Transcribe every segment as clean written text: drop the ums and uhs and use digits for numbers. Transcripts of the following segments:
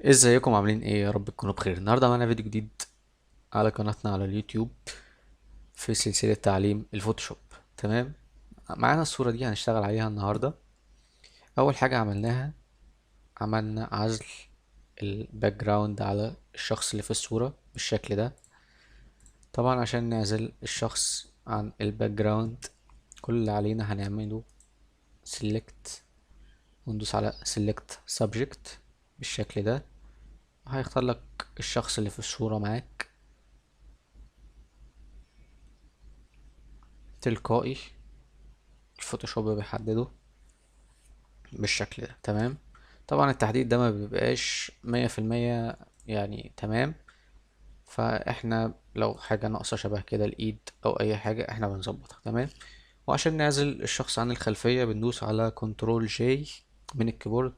ازيكم عاملين ايه؟ يا رب تكونوا بخير. النهارده معانا فيديو جديد على قناتنا على اليوتيوب في سلسلة تعليم الفوتوشوب. تمام، معانا الصورة دي هنشتغل عليها النهارده. اول حاجة عملناها، عملنا عزل ال background على الشخص اللي في الصورة بالشكل ده. طبعا عشان نعزل الشخص عن ال background كل اللي علينا هنعمله select وندوس على select subject بالشكل ده، هيختار لك الشخص اللي في الصورة معاك تلقائي، الفوتوشوب بيحدده بالشكل ده. تمام، طبعا التحديد ده ما بيبقاش 100% تمام، فاحنا لو حاجة ناقصة شبه كده الايد او اي حاجة احنا بنظبطها. تمام، وعشان نعزل الشخص عن الخلفية بندوس على control J من الكيبورد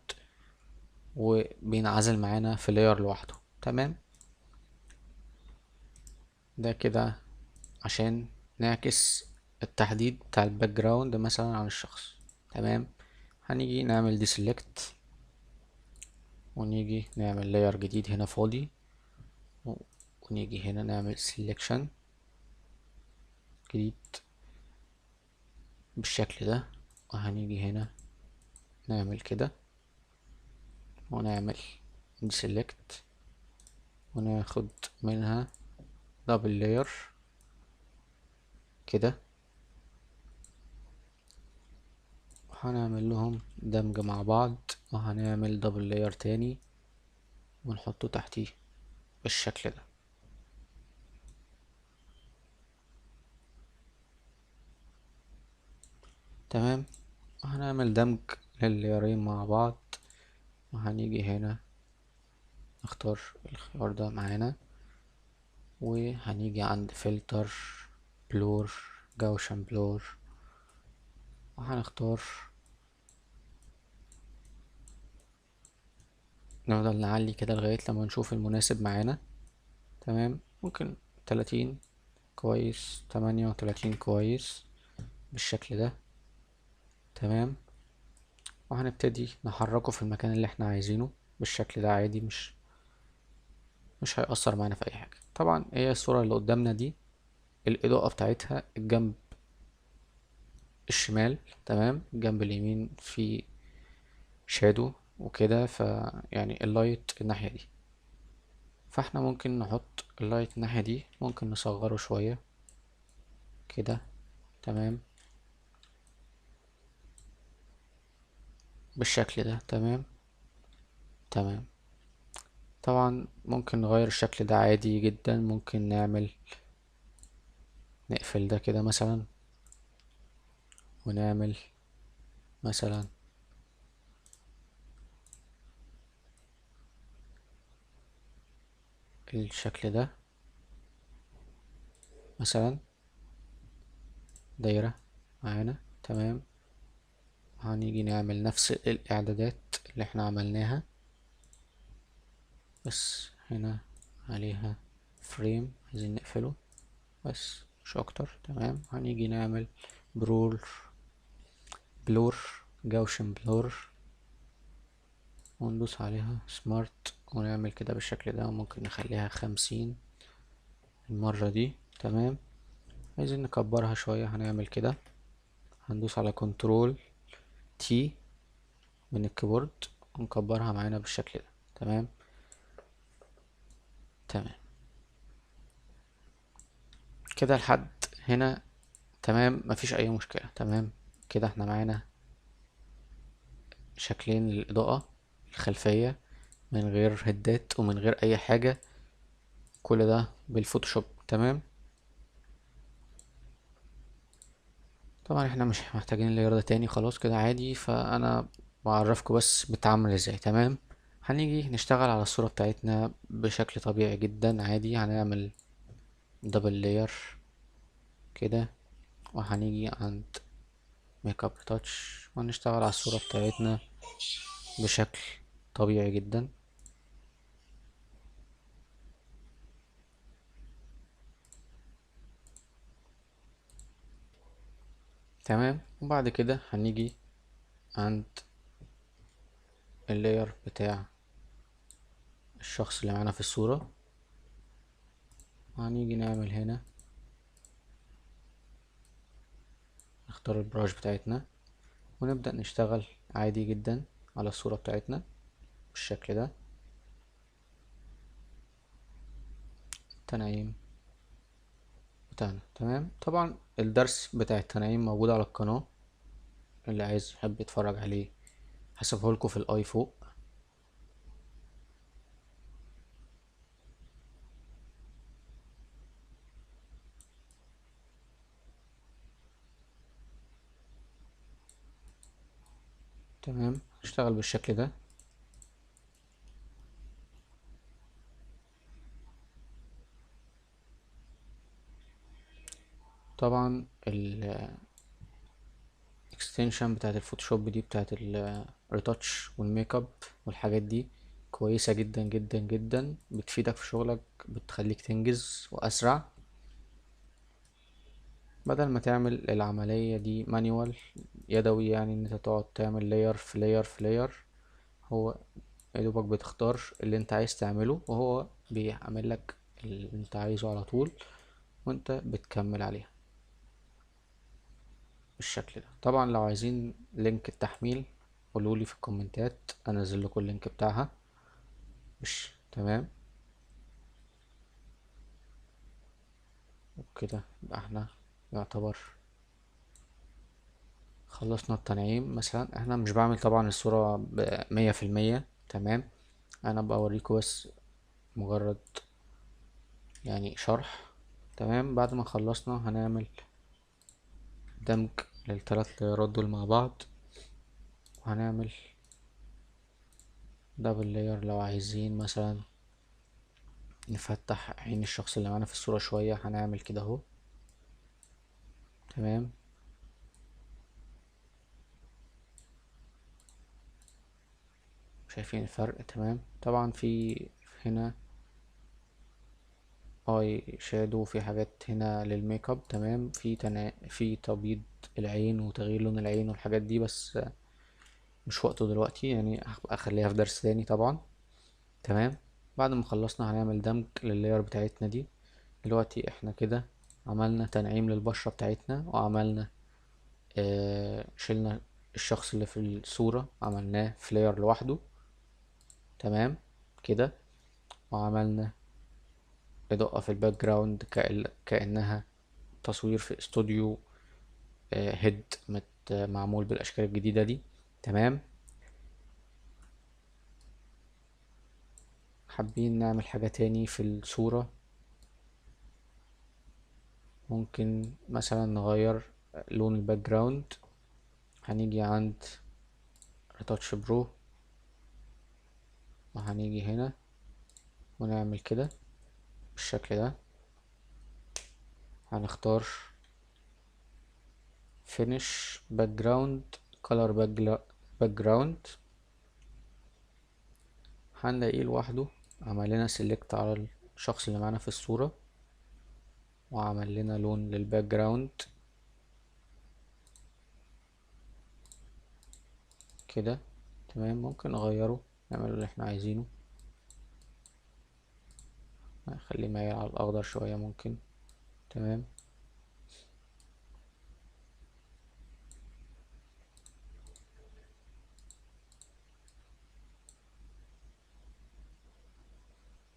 وبينعزل معانا في layer لوحده. تمام، ده كده عشان نعكس التحديد بتاع ال background مثلا عن الشخص. تمام، هنيجي نعمل deselect ونيجي نعمل layer جديد هنا فاضي، ونيجي هنا نعمل selection جديد بالشكل ده، وهنيجي هنا نعمل كده ونعمل deselect وناخد منها double layer كده، وهنعمل لهم دمج مع بعض وهنعمل double layer تاني ونحطه تحتيه بالشكل ده. تمام، وهنعمل دمج لللايرين مع بعض، وهنيجي هنا نختار الخيار ده معانا، وهنيجي عند filter blur Gaussian blur، وهنختار نفضل نعلي كده لغاية لما نشوف المناسب معانا. تمام، ممكن 30 كويس، 38 كويس بالشكل ده. تمام، وهنبتدي نحركه في المكان اللي احنا عايزينه بالشكل ده عادي، مش هيأثر معانا في اي حاجة. طبعا هي الصورة اللي قدامنا دي الإضاءة بتاعتها الجنب الشمال، تمام، الجنب اليمين في shadow وكده، فيعني ال light الناحية دي، فاحنا ممكن نحط ال light الناحية دي، ممكن نصغره شوية كده. تمام، بالشكل ده. تمام، تمام، طبعا ممكن نغير الشكل ده عادي جدا، ممكن نقفل ده كده مثلا، ونعمل مثلا الشكل ده مثلا دايرة معانا. تمام، هنيجي نعمل نفس الإعدادات اللي احنا عملناها، بس هنا عليها frame عايزين نقفله بس مش اكتر. تمام، هنيجي نعمل blur Gaussian blur وندوس عليها smart ونعمل كده بالشكل ده، وممكن نخليها 50 المرة دي. تمام، عايزين نكبرها شوية، هنعمل كده، هندوس على control T من الكيبورد ونكبرها معانا بالشكل ده. تمام، تمام كده لحد هنا. تمام، مفيش اي مشكلة. تمام كده احنا معانا شكلين للإضاءة الخلفية من غير هدات ومن غير اي حاجة، كل ده بالفوتوشوب. تمام، طبعا احنا مش محتاجين ال layer ده تاني، خلاص كده عادي، فانا بعرفكم بس بتعمل ازاي. تمام، هنيجي نشتغل على الصورة بتاعتنا بشكل طبيعي جدا عادي، هنعمل double layer كده، وهنيجي عند makeup retouch وهنشتغل على الصورة بتاعتنا بشكل طبيعي جدا. تمام، وبعد كده هنيجي عند ال layer بتاع الشخص اللي معانا في الصورة. هنيجي نعمل هنا، نختار ال brush بتاعتنا ونبدأ نشتغل عادي جدا على الصورة بتاعتنا بالشكل ده. التنعيم بتاعنا تمام. طبعا الدرس بتاع التنعيم موجود على القناة، اللي عايز يحب يتفرج عليه هسيبه لكم في ال i فوق. تمام، هشتغل بالشكل ده. طبعا ال extension بتاعت الفوتوشوب دي بتاعت ال retouch وال make up والحاجات دي كويسة جدا جدا جدا، بتفيدك في شغلك، بتخليك تنجز واسرع، بدل ما تعمل العملية دي manual يدوي، يعني ان انت تقعد تعمل layer في layer في layer. هو يا دوبك بتختار اللي انت عايز تعمله وهو بيعمل لك اللي انت عايزه على طول، وانت بتكمل عليها بالشكل ده. طبعا لو عايزين link التحميل قولولي في الكومنتات، انزل لكم ال link بتاعها. مش تمام وكده يبقى احنا يعتبر خلصنا التنعيم. مثلا احنا مش بعمل طبعا الصورة 100%، تمام، انا بوريكم بس مجرد يعني شرح. تمام، بعد ما خلصنا هنعمل دمج للثلاث لايرات دول مع بعض، وهنعمل double layer لو عايزين مثلا نفتح عين الشخص اللي معانا في الصورة شوية، هنعمل كده اهو. تمام، شايفين الفرق؟ تمام. طبعا في هنا eye shadow، في حاجات هنا لل make up. تمام، في تبييض العين وتغيير لون العين والحاجات دي، بس مش وقته دلوقتي، يعني هبقى اخليها في درس تاني طبعا. تمام، بعد ما خلصنا هنعمل دمج لل layer بتاعتنا دي. دلوقتي احنا كده عملنا تنعيم للبشرة بتاعتنا، وعملنا شلنا الشخص اللي في الصورة عملناه في layer لوحده. تمام كده، وعملنا إضاءة في ال background كأنها تصوير في استوديو، هيد معمول بالأشكال الجديدة دي. تمام، حابين نعمل حاجة تاني في الصورة، ممكن مثلا نغير لون ال background. هنيجي عند retouch pro وهنيجي هنا ونعمل كده بالشكل ده. هنختار finish background color background، هنلاقيه لوحده عمل لنا select على الشخص اللي معانا في الصورة، وعمل لنا لون لل background كده. تمام، ممكن نغيره نعمله اللي احنا عايزينه، نخليه مايل على الاخضر شوية ممكن. تمام،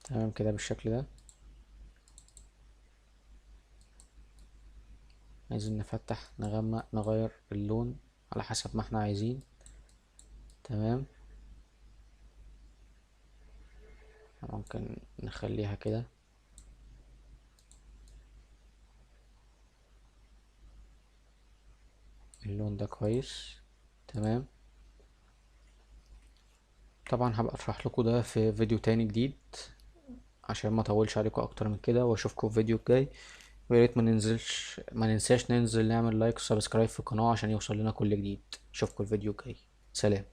تمام كده بالشكل ده. عايزين نفتح نغمق نغير اللون على حسب ما احنا عايزين. تمام، ممكن نخليها كده. اللون ده كويس. تمام، طبعا هبقى اشرح لكم ده في فيديو تاني جديد عشان ما اطولش عليكم اكتر من كده، واشوفكم في فيديو الجاي. ويا ريت ما ننساش ننزل نعمل like و subscribe في القناة عشان يوصل لنا كل جديد. اشوفكم الفيديو الجاي، سلام.